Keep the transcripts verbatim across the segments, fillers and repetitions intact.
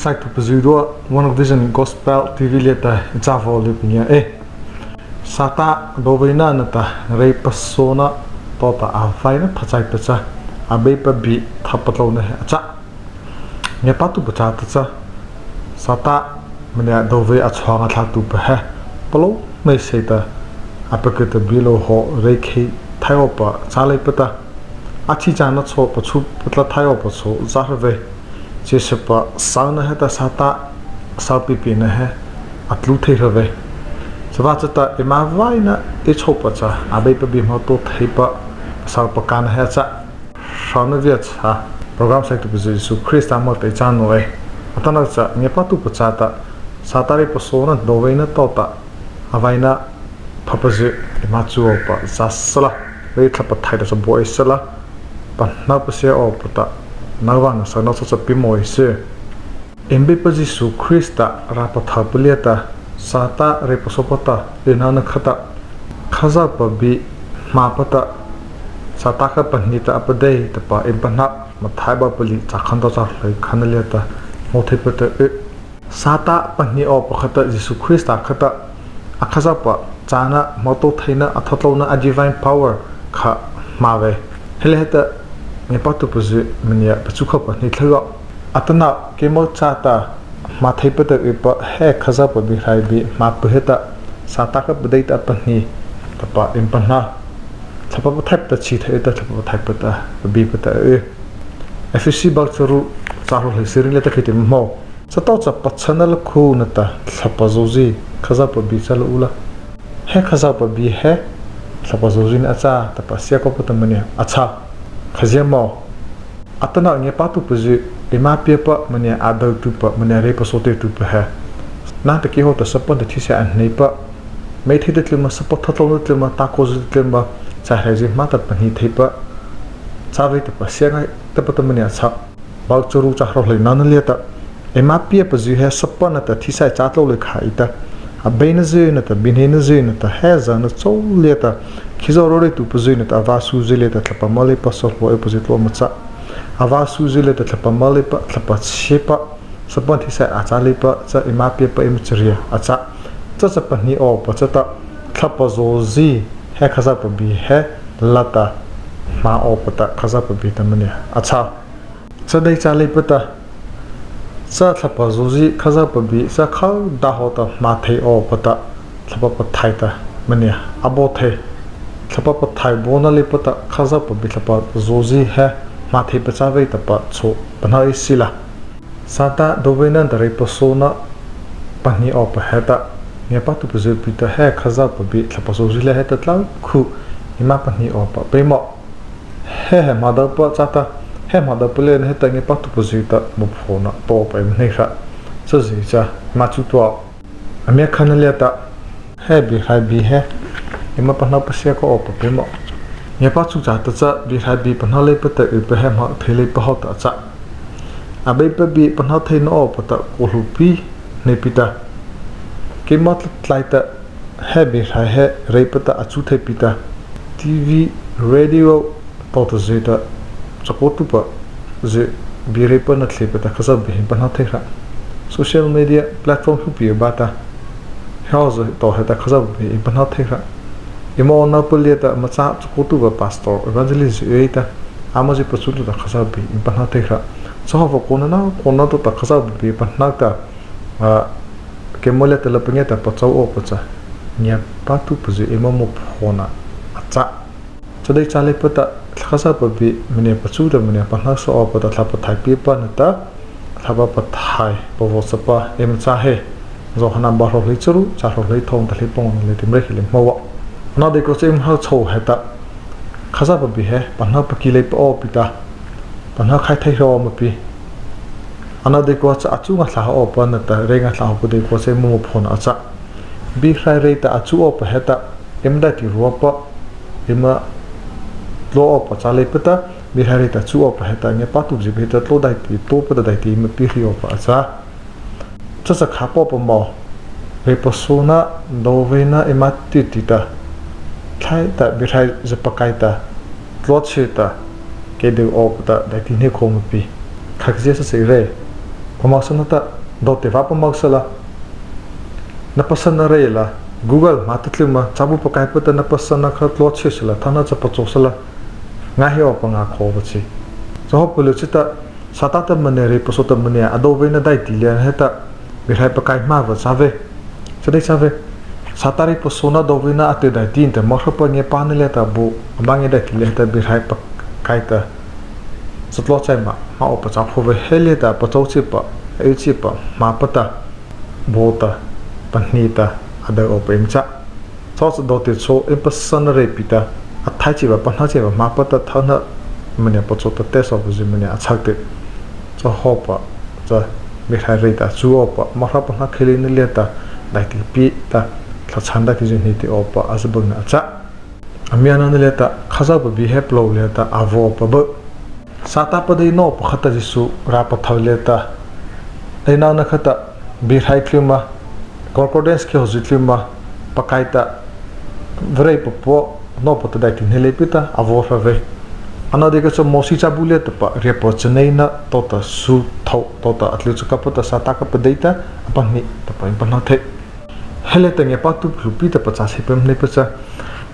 Taituhpazy zydua, One Vision Gospel T V liata ei cha vaw lypa ei. Sâtâ dôveina nata reipasaona tawhta a vaina phachaipa cha Abeipa bie thapatlôna he a châ. Ngiapâtuhpa châta cha, Sâtâ miah dôveina a chhuah ngaithlatuhpa he palôh hmeiseih ta, a pakah ta bill haw reikhei thai awpa châ leipa ta, a chhihchâna chhao pachu patla thai awpa chhao châ hra vei. Chyhsapa sona heta Sâtâ sawpipina he a tlu thei hra vei. Chavâta chata eima vaina ei chhopa cha Abeipa bie hmotaotheina sawpakana he a châ. Hrona viachhâ program saituhpazy Zisu Krista moh ta ei cha naoh ei. Atanoh cha ngiapâtuhpa châta, Sâtâ reipasaona dôveina tawhta a vaina phapazy eima chu awpa châ sala, rei Thlahpa Pathaih ta cha bao ei sala, pahno pasia awpa ta, nâ vâna sawna cha cha pie mawh ei sy. Eima Beipa Zisu Krista râh pathaopa liata, Sâtâ reipasaopa ta, eina na khata, Khazohpa bie hmâpa ta, Sâtâ kha pahnie ta a padei tahpa eima pahno, Mathai bu palih châ khandawh châ hrawh hleikhana liata hmô theipa ta y. Sâtâ pahnie awpa khata Zisu Krista khata, a Khazohpa châna, hmotaotheina, a thatlôna, a divine power kha hmâ vei. He liata heta ngiapâtuhpazy miah pachu kha pahnie thei aw. Atanoh keimo châta hmâ theipa ta ypa he Khazohpa bie raibi hmâpa heta, Sâtâ kha padei ta a pahnie tahpa eima pahno, Thlahpa Pathaihpa ta chhi thei ta, Thlahpa Pathaihpa ta pabiepa ta y. Ephesi bu charu, châ hrawh hleisari liata kheihta eima hmô. Chatawhcha pachhana la khu nata Thlahpa zawhzi, Khazohpa bie cha la u la, he Khazohpa bie he Thlahpa zawhzi na a châ tahpa sia kawpa ta miah a châ. Khazia ma? Atanoh ngiapâtuhpazy, eima piapa miah a dotuhpa, miah reipasaotuhpa he, nâ ta kei hawhta sapa ta thisaih a hneipa, mei thei ta tlyma, sapa thatlôna tlyma, ta kaw zy tlyma, chariahzy hmâ ta pahnie theipa châ vei tahpa sia ngaitapa ta miah a châ. Bu charu, châ hrawh hleino liata, eima piapazy he sapa nata thisaih châ tlôh leipa kha ei ta, abeinazy nata, biehneinazy nata, he zâna chô liata khizaw ryureituhpazy nata, avâ suzy liata Thlahpa moleipa sahlao ypazy tlao ma châ. Avâ suzy liata Thlahpa moleipa, Thlahpa chhiepa, sapa thisaih a châ leipa cha eima piapa eima chariah a châ. Cha cha pahnie awpa chata, Thlahpa zawhzi, he Khazohpa bie he la ta hmâ awpa ta Khazohpa bie ta miah a châ. Cha dei châ leipa ta, cha Thlahpa zawhzi, Khazohpa bie cha kha dâh hawhta hmâ thei awpa ta Thlahpa Pathaih ta miah a bao thei. Thlahpa Pathaih baona leipa ta Khazohpa bie, Thlahpa zawhzi he hmâ theipa châ vei tahpa chhao pahno ei sila. Sâtâ dôveina nata reipasaona pahnie awpa heta, ngiapâtuhpazy pi ta he Khazohpa bie, Thlahpa zawhzi liata heta tlao khu eima pahnie awpa peimawh. He he hmâ dapa châta, he hmâ dapa liana heta ngiapâtuhpazy ta mophaohna tawpa eima hnei hra. Chazy cha eima chu tua, a miakhana liata, he bie raibi he eima pahno pasia kaw awpa peimawh. Ngiapâtuhpa châta cha bie raibi pahno leipa ta ypa he hmâ thei leipa hawhta a châ. Abeipa bie pahno theina awpa ta kô hluhpi hneipa ta, keima tlai ta he bie rai he reipa ta a chu theipa ta, TV, radio tawhta zy ta, chakaotuhpazy bie reipa nathliepa ta Khazohpa bie he pahno thei hra. Social media platform hluhpi ypa ta, he zy tawhta heta Khazohpa bie he pahno thei hra. Eima awnanopa liata machâ chakaotuhpa, pastor, evangelist zy ei ta, ama zy pachu tawhta Khazohpa bie he pahno thei hra. Chahawhpa kona kona tawhta Khazohpa bie pahno ta, a, keimo liata la pangia ta pachâ awpa cha, ngiapâtuhpazy eima mophaohna a châ. Cha dei châ leipa ta, Khazohpa bie miah pachu ta miah pahnosa awpa ta Thlahpa Pathaih piepa nata, Thlahpa Pathaih pavaw sapa eima châ he. Zawhana bu hrawh hleicharu, châ hrawh hleithôh nata hleipangawh liata eima reih hei hmô aw. Anodeikua cha eima hnohta chhao heta, Khazohpa bie he pahno paki leipa awpa ta, pahno khai thei hra aw ma pi. Anodeikua cha a chu ngaithlâh awpa nata rei ngaithlâh awpa deikua cha eima mophaohna a châ. Bie rai rei ta a chu awpa heta, eima daihti ruapa, eima tlao awpa châ leipa ta, bie rai rei ta chu awpa heta ngiapâtuhpazy bie heta tlao daihti, tlao awpa ta daihti eima pie hri awpa a châ. Cha cha khâpa awpa ma, reipasaona, dôveina eima titi ta, thai ta bie rai zy pakai ta, tlao chi ta, kei dei awpa ta daihti hnei khao ma pi. Khazia cha cha ei rei. Pamawhsa na ta, dôveina vâ pamawhsa la, na pasana reih la, Google ma ta tlyma, châbu pakaipa ta na pasana kha tlua chi sala, thana cha pachâ sala, ngâ he awpa ngâ khao awpa chi. Cha hawh palyu chi ta, Sâtâ ta mania, reipasaona ta mania, a dôveina daihti liana heta, Biehrai pakai ma va châ vei. Cha dei châ vei. Sâtâ reipasaona dôveina a tei daihti ta, Mara pa ngiapâna liata bu, ama ngia daihti liata Biehrai pakai ta, cha tlua chai ma, ma awpa châ khao vei he liata, pachâ chi pa, ei chi pa, ma pa ta, bu ta, pahnie ta, a dao awpa eima châ. Cha cha dôveina chô, eima pasana reih pi ta, a thai chi va, pahno chi va, ma pa ta, thana, mania pachâ ta, test awpa zy mania a châ te. Cha hawh pa, cha, Biehrai reih ta, chu awpa, Mara pahno khei leina liata, daihti pi ta, thlahchhâna daihti zy hnie te awpa, a za bang na a châ. A miana liata, Khazohpa bie he palôh liata, a vaw awpa bâ. Sâtâ padei nawpa khata Zisu râh pathao liata, ei nona khata, Biehrai tlyma, concordance kheihawhzy tlyma, pakai ta, vaw reih papua, nawpa ta daihti hnie lei pi ta, a vaw hra vei. Ano dei kha cha Mawsi châbu liata pa, riahphana chaneina, tawhta su thôh, tawhta a tlyh chakao pa ta, Sâtâ kha padei ta, a pahnie, tahpa eima pahno thei. He liata ngiapâtuhpa hluhpi ta pachâ seipa hneipa cha,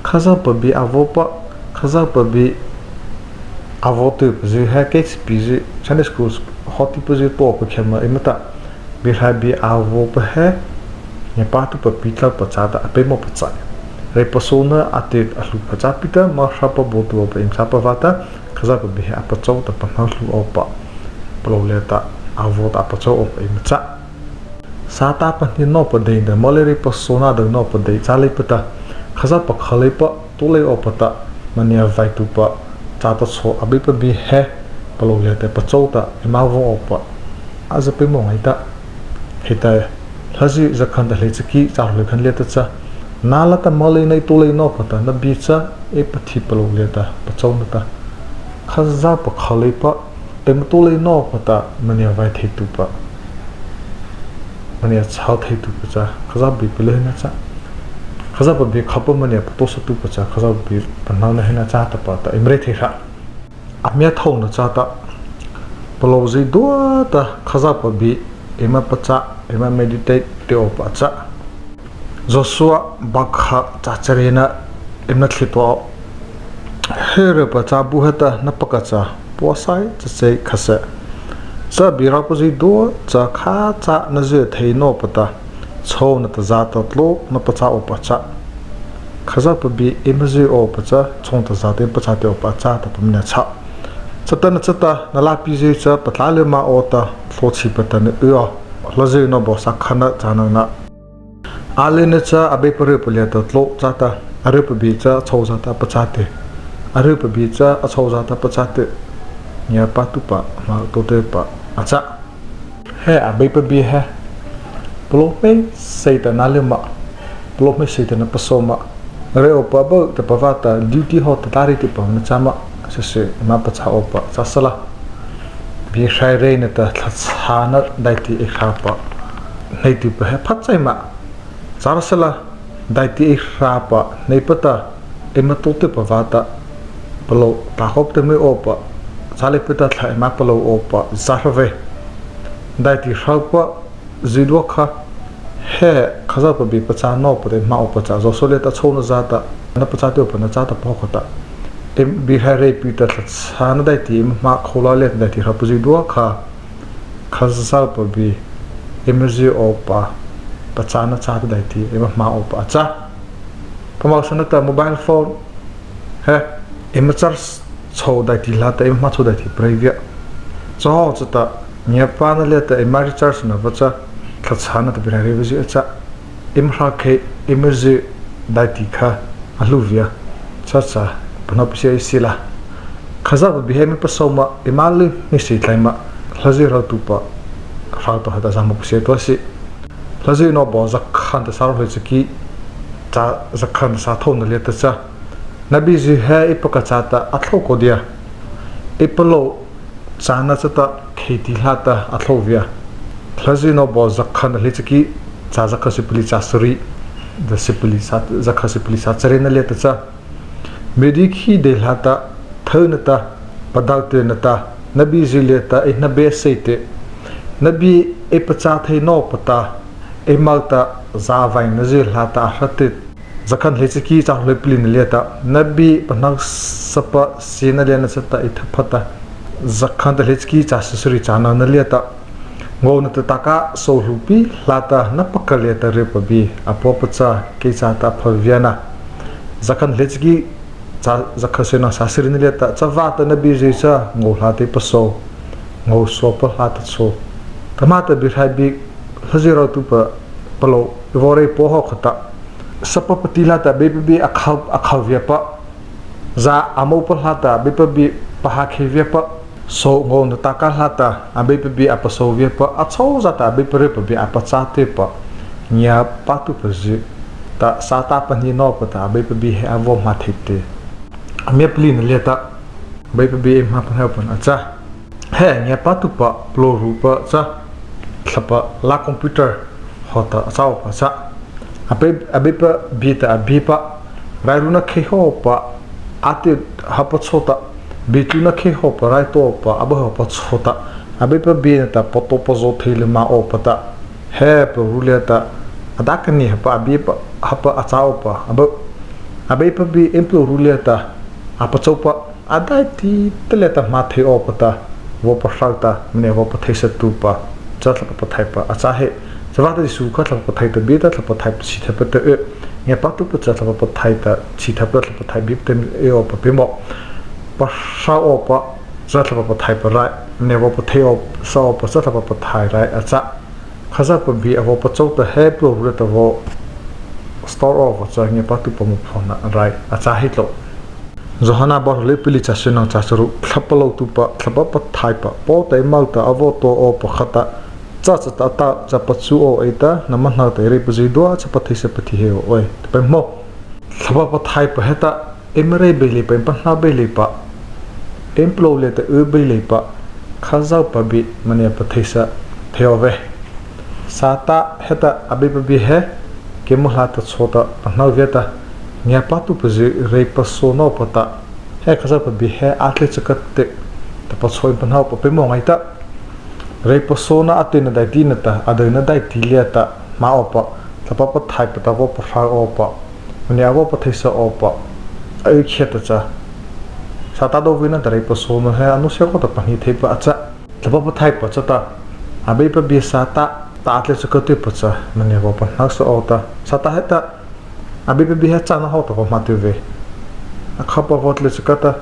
Khazohpa bie a vaw pa, Khazohpa bie a vaw tyhpa zy he, K H P zy, Sunday school, hawtipa zy tao pakhy ma eima ta, Biehrai bie a vaw pa he, ngiapâtuhpa pi tlôh pachâ ta, a peimawh pachâ. Reipasaona a tei a hluh pachâ pi ta, Mara pa baotuhpa eima châ pa vâta, Khazohpa bie he a pachâ ta pahno hluh awpa, palôh liata, a vaw ta a pachâ awpa eima châ. Sâtâ pahnie nawpa dei ta, moleina reipasaona dei nawpa dei châ leipa ta, Khazohpa kho leipa, tao lei awpa ta, mania vaituhpa, châta chhao Abeipa bie he, palôh liata pachâ ta, eima vaw awpa, a za peimawh ngaita. Heta, Hlazy zakha nata hleichaki, châ hrawh hleikhana liata cha, na lâta moleina ei tao lei nawpa ta, na bie cha, ei pathi palôh liata, pachâ na ta. Khazohpa kho leipa, eima tao lei nawpa ta, mania vai theituhpa, mania chho theituhpa cha, Khazohpa bie palôh he na châ. Khazohpa bie khopa mania patosa tuhpa cha, Khazohpa bie pahno na he na châ tahpa ta, eima reih thei hra. A miathôhna chata, palôh zydua ta, Khazohpa bie, eima pachâ, eima meditate teh awpa a châ. Zawsua pakha châ chariena, eima nathlie tua. He ryhpa châbu heta na pakah cha, puasai cha chei khah sy. Cha bie ropa zydua cha kha cha na zie thei nawpa ta, chhôh nata zâ ta tlao na pachâ awpa châ. Khazohpa bie eima zie awpa cha, chhôh nata zâ ta eima pachâ teh awpa châ tahpa mania châ. Chatanachata na lâpi zie cha, patlâh lymâ aw ta, tlao chi pata na y aw. Hlazy nawpa sakhana châ nona. Alyna cha Abeipa ryhpa liata tlao châ ta, a ryhpa bie cha a chhôh zâ ta a pachâ teh. A ryhpa bie cha a chhôh zâ ta a pachâ teh. Ngiapâtuhpa, ma to teh pa, a châ. He Abeipa bie he. Palôh hmeiseih ta na lymâ. Palôh hmeiseih ta na pasô ma. Reih awpa bâ tahpa vâta, duty hawhta tlâh reih teh pa na châ ma. Sese, eima pachâ awpa, châ sala. Biehrai reih nata thlahchhâna daihti ei hra pa. Hneituhpa he pha chai ma. Châhrasala, daihti ei hra pa, hneipa ta, eima to teh pa vâta, palôh, ta hawhpa ta mei awpa, châ leipa ta thlah eima palôh awpa, zâ hra vei. Daihti hra pa, zydua kha, he, Khazohpa bie pachâ nawpa ta eima hmâ awpa châ, Zawsua liata chhôh na zâ ta, na pachâ teh awpa na châ tahpa kha ta. Eima Biehrai reih pi ta thlahchhâna daihti eima hmâ khoh la liata daihti hra pa zydua kha, Khazohpa bie, eima zie awpa, pachâna châ ta daihti, eima hmâ awpa a châ. Pamawhsa na ta mobile phone, he, eima charge chhôh daihti hlâta, eima hmâ chhôh daihti preipa via. Cha hawh chata, ngiapâna liata, eima recharge na vâta cha, thlahchhâna ta Biehrai reih vâ zie a châ. Eima hra khei, eima zie daihti kha, a hluh via. Chacha, pahno pasia ei sila. Khazohpa bie he eima pasô ma, eima lei hmeiseih tlai ma, Hlazy rotuhpa, rotuhpa heta zâ ma pasia tua sy. Hlazy nawpa zakha nata sâh hrawh hleichaki, cha zakha nata sâh thôhna liata cha. Na biezy he ei pakah châta a thlô kaw dia. Ei palôh châna chata kheihti hlâta a thlô via. Hlazy nawpa zakha nata hleichaki, cha zakha sypalih cha sari, ta sypalih cha, zakha sypalih cha chariena liata cha. Miadi khi dei hlâta, thyu nata, padâh teh nata, na biezy liata ei hnabeiseih teh. Na bie ei pachâ thei nawpata, ei moh ta zâ vaw na zy hlâta a hra tyh. Zakha hleichaki châ hrawh palihna liata, na bie pahnosapa siena liana chata ei thaphata. Zakha hleichaki châ sysari châ nona liata, ngôh nata tâkâ sôh hluhpi hlâta na pakha liata ryhpa bie a puapa cha kei châta a pha via na. Zakha hleichaki châ, zakha syno châ sysari liata, chavâta na biezy cha ngôh hlâta ei pasô, ngôh suapa hlâta chhao. Tahmâ ta biehrai bie hlazy raotuhpa palôh ei vaw reih pua haw khata, sapa pati hlâta Abeipa bie a khao, a khao viapa, zâ a mohpa hlâta Abeipa bie pahâkhei viapa, sôh ngôh nata tâkâ hlâta Abeipa bie a pasô viapa, a chhôzâ ta Abeipa ryhpa bie a pachâ tyhpa, ngiapâtuhpazy ta Sâtâ pahnie nawpata Abeipa bie he a vaw hmâ thei tyh. A miapalihna liata, Abeipa bie ei hmâ pahno pahno a châ. He ngiapâtuhpa palôhrupa cha, thlahpa lâ computer hawhta a châ awpa cha, Abei, Abeipa bie ta a biepa, rairuna khei hawhpa, a tyh hapa chhao ta, bie tlôna khei hawhpa, rai tao awpa, a bie hapa chhao ta, Abeipa bie nata patopa zaw thei lymâ awpata, he palôhru liata, a dâh kha nie hapa, a biepa, hapa a châ awpa, a bie, Abeipa bie ei palôhru liata a pachôpa, a daihti ta liata hmâ thei awpata, vaw pahrâ ta, mania vaw patheisatuhpa, cha Thlahpa Pathaihpa a châ he. Chavâta Zisu kha Thlahpa Pathaihpa ta bie ta, Thlahpa Pathaihpa chhihthapa ta y, ngiapâtuhpa cha Thlahpa Pathaihpa ta chhihthapa, Thlahpa Pathaihpa bie ta y awpa peimawh. Pahrâ awpa, cha Thlahpa Pathaihpa rai, mania vaw patheisa awpa, cha Thlahpa Pathaihpa rai a châ. Khazohpa bie a vaw pachô ta he palôhru liata vaw store awpa cha ngiapâtuhpa maophaohna rai a châ hi tlôh. Zawhana bu hrawh hleipalih, châ syno nata châ charu, Thlahpa palôhtuhpa, Thlahpa Pathaihpa, Paw ta eima ta a vaw tao awpa khata, cha chata a tao cha pachu aw ei ta, nama hnohta ei reipa zydua cha patheisa pathi heih aw ei, tahpa peimawh. Thlahpa Pathaihpa heta, eima reih beih leipa, eima pahno beih leipa, eima palôh liata y beih leipa, Khazohpa bie mania patheisa thei aw vei. Sâtâ heta Abeipa bie he, keimo hlâta chhao ta pahno via ta, ngiapâtuhpazy reipasaona awpata, he Khazohpa bie he a tlyh chakaotuh ta pachâ ei pahno awpa peimawh ngaita. Reipasaona a tyhna daihti nata, a dyuhna daihti liata hmâ awpa, Thlahpa Pathaihpa ta vaw pahrâ awpa, mania a vaw patheisa awpa, a y khiahta cha, Sâtâ dôveina ta reipasaona he a nusia kaw ta pahnie theipa a châ. Thlahpa Pathaihpa chata, Abeipa bie Sâtâ ta a tlyh chakaotuhpa cha mania vaw pahnosa awpa ta, Sâtâ heta, Abeipa bie he châna hawhta vaw hmâ tyh vei. A khopa vaw tlyh chakaotuh ta,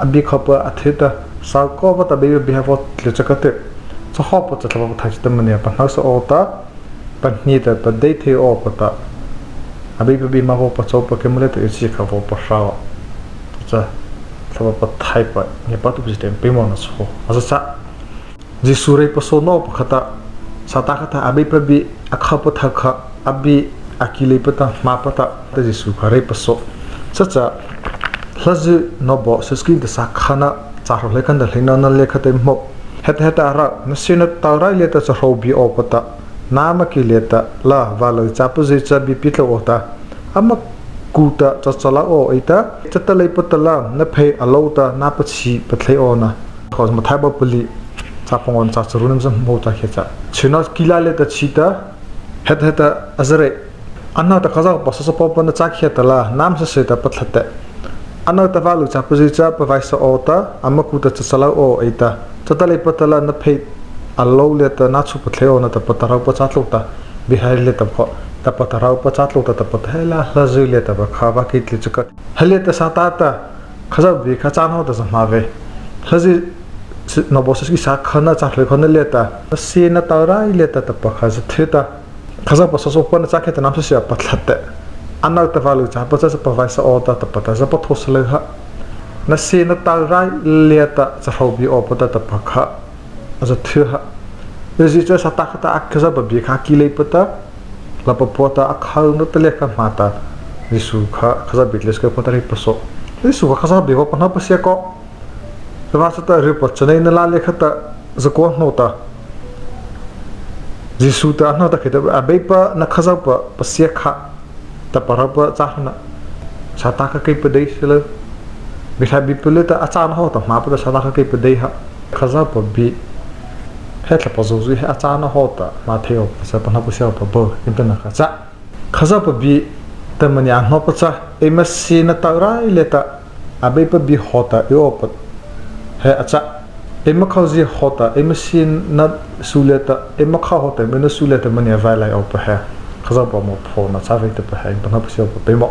a bie khopa a thy ta, sâh khopa ta Abeipa bie he vaw tlyh chakaotuh. Cha hawhpa cha Thlahpa Pathaihpa chata mania pahnosa awpa ta, pahnie ta padei thei awpa ta, Abeipa bie eima vaw pachôpa, keimo liata y chi kha vaw pahrâ. Cha Thlahpa Pathaihpa ngiapâtuhpazy ta eima peimawhna chhao a châ. Zisu reipasaona awpa khata, Sâtâ khata Abeipa bie a khopa thokha, a bie a ki leipa ta hmâpa ta, ta Zisu kha reipasao. Chacha, Hlazy nawbo sâhsakhi nata sâkhana, châ hrawh hleikha nata hleino liata khata eima hmô. Heta heta a rao, na siena tao rai liata cha hroh bie awpa ta, nâma ki liata la vâlyuhchâpazy cha bie pie tlôh aw ta, ama ku ta cha chalô aw ei ta, chatalaipa ta la na phei alô ta na pachhi pathei aw na. Kha Mathai bu palih, châ pangawh nata châ charu nata hmô ta khiah cha, chhôhna kila liata chhi ta, heta heta a zy reih. Ano ta Khazohpa sawchapawpa nata châ khiahta la, nâmasasyh ta pathlah teh. Ano ta vâlyuhchâpazy cha pavaisa aw ta, ama ku ta cha chalô aw ei ta, chatalaipa ta la na phei alô liata na chu pathei aw na tahpa ta raopa châ tlôh ta, biehrai liata kha, tahpa ta raopa châ tlôh ta tahpa ta he la Hlazy liata pakha vaw kyh tlyh chakaotuh. He liata Sâtâ ta, Khazohpa bie kha châna hawhta za hmâ vei. Hlazy nawbo sâhsakhi sâkhana châ hrawh hleikha nata liata, na siena tao rai liata tahpa kha za thy ta, Khazohpa sawchapawpa nata châ khiahta nâmasasyh a pathlah teh. Ano ta vâlyuhchâpa cha pavaisa aw ta tahpa ta za patho sala ha. Na siena tao rai liata cha hroh bie awpa ta tahpa kha a za thy ha. Zisu cha Sâtâ khata a Khazohpa bie kha a ki leipa ta, la papua ta a khona ta liata kha hmâ ta, Zisu kha Khazohpa bie tlyh chakaotuhpa ta reipasao. Zisu kha Khazohpa bie vaw pahno pasia kaw. Chavâta Sâtâ ryhpa chaneina lâ liata khata za kaw hnohta, Zisu ta a hnohta khiahta, Abeipa na Khazohpa pasia kha, tahpa raopa châ ha na. Sâtâ kha kyh padei sala. Biehrai bie palih ta a châna hawhta hmâpa ta Sâtâ kha kyh padei ha. Khazohpa bie He thlahpa zohzy he a châna hawhta hmâ thei awpa cha pahno pasia awpa bâ eima pahno kha cha, Khazohpa bie ta maniah a hnawpa cha, eima siena tao rai liata, Abeipa bie hawhta y awpa he a châ. Eima khozie hawhta eima siena su liata, eima kho hawhta eima na su liata maniah vaw lai awpa he Khazohpa moh phana châ vei tahpa he eima pahno pasia awpa peimawh.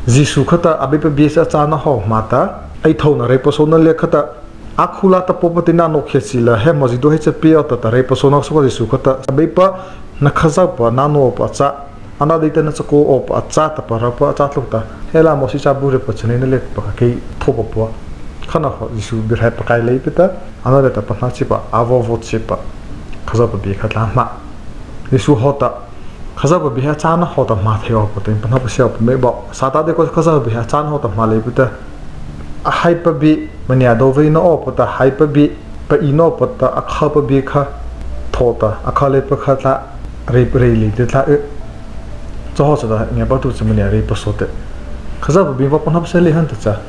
Zisu khata Abeipa bie cha a châna hawh hmâ ta, ei thôhna reipasaona liata khata, a khu lâta pôhpa ta na no khei chi la, he hmo zydua he cha pie awpa ta, reipasaona sawhpa Zisu khata, Abeipa na Khazohpa na no awpa a châ, a na deita na chakao awpa a châ tahpa ropa a châ tlôh ta, he la Mawsi châbu reipa chhâna liata pakha kei thôhpa pua. Khana kha Zisu bie he pakai leipa ta, a na liata pahno chipa, a vaw vaw chipa, Khazohpa bie kha tla hmâ. Zisu hawhta, Khazohpa bie he a châna hawhta hmâ thei awpa ta eima pahno pasia awpa mei bawh. Sâtâ deikua Khazohpa bie he a châna hawhta hmâ leipa ta, a haipa bie, maniah do veina awpa ta, haipa bie, paihna awpa ta, a khopa bie kha, thôh ta, a kho leipa kha tla, rei, rei lei teh tla y. Cha hawh chata ngiapâtuhpa cha maniah reipasaoh teh. Khazohpa bie vaw pahno pasia lei hana ta cha,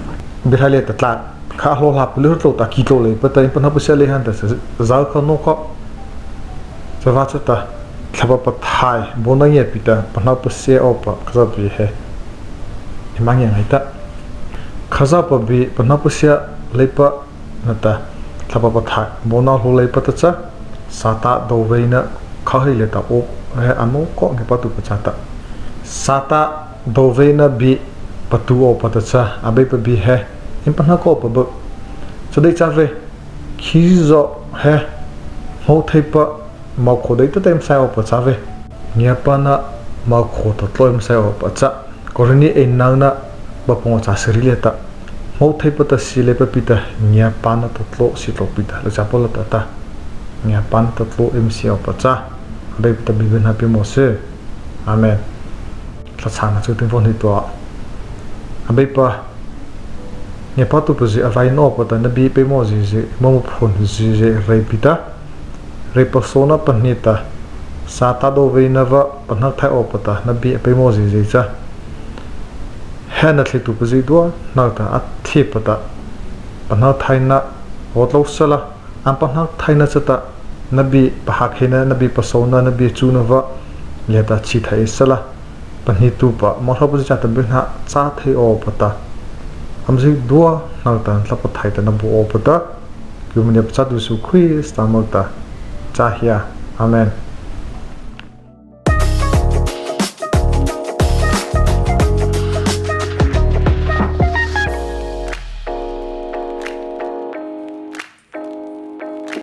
bie he liata tla, kha a hlaw hlâpa lei tlôh ta, ki tlôh leipa ta eima pahno pasia lei hana ta cha, zâ kha no kha. Chavâta chata, Thlahpa Pathaih baona ngiapâ ta pahno pasia awpa Khazohpa bie he eima ngia ngaita. Khazohpa bie pahno pasia leipa nata, Thlahpa Pathaih baona hlaw leipa ta cha, Sâtâ do veina kho hei liata o, he a no kha ngiapâtuhpa châta, Sâtâ do veina bie patu awpa ta cha Abeipa bie he eima pahno kha awpa bâ. Cha dei châ vei, khizaw he, hmô theipa, mokhaoh deita ta eima sai awpa châ vei. Ngiapâna mokhaoh ta tlao eima sai awpa châ. Korinthi einona, bu pangawh, châ sari liata, hmô theipa ta sie leipa pi ta, ngiapâna ta tlao sie tlao pi ta, Lôh Chapalâ ta ta, ngiapâna ta tlao eima sie awpa châ. Abeipa ta bie byhnâ pie mawh sy. Amen. Thlahchhâna chu tymâ vaw hnei tua. Abeipa, ngiapâtuhpazy a vaw y awpa ta na bie peimawhzie zy, moh phana zie zy rei pi ta, reipasaona pahnie ta, Sâtâ do veina vaw pahno thai awpa ta na bie a peimawhzie zy cha, he nathlietuhpa zydua hnohta a thiehpa ta pahno thaina vaw tlô sala, ama pahno thaina chata na bie pahâ kheina, na bie pasaona, na bie chuna vaw liata chhi thai sala, pahnietuhpa mohropa zy châta byhnâ châ thei awpa ta, ama zydua hnohta Thlahpa Pathaih ta na baoh awpa ta, keimo maniah pachâ tyh Zisu Krista moh ta châ hia. Amen.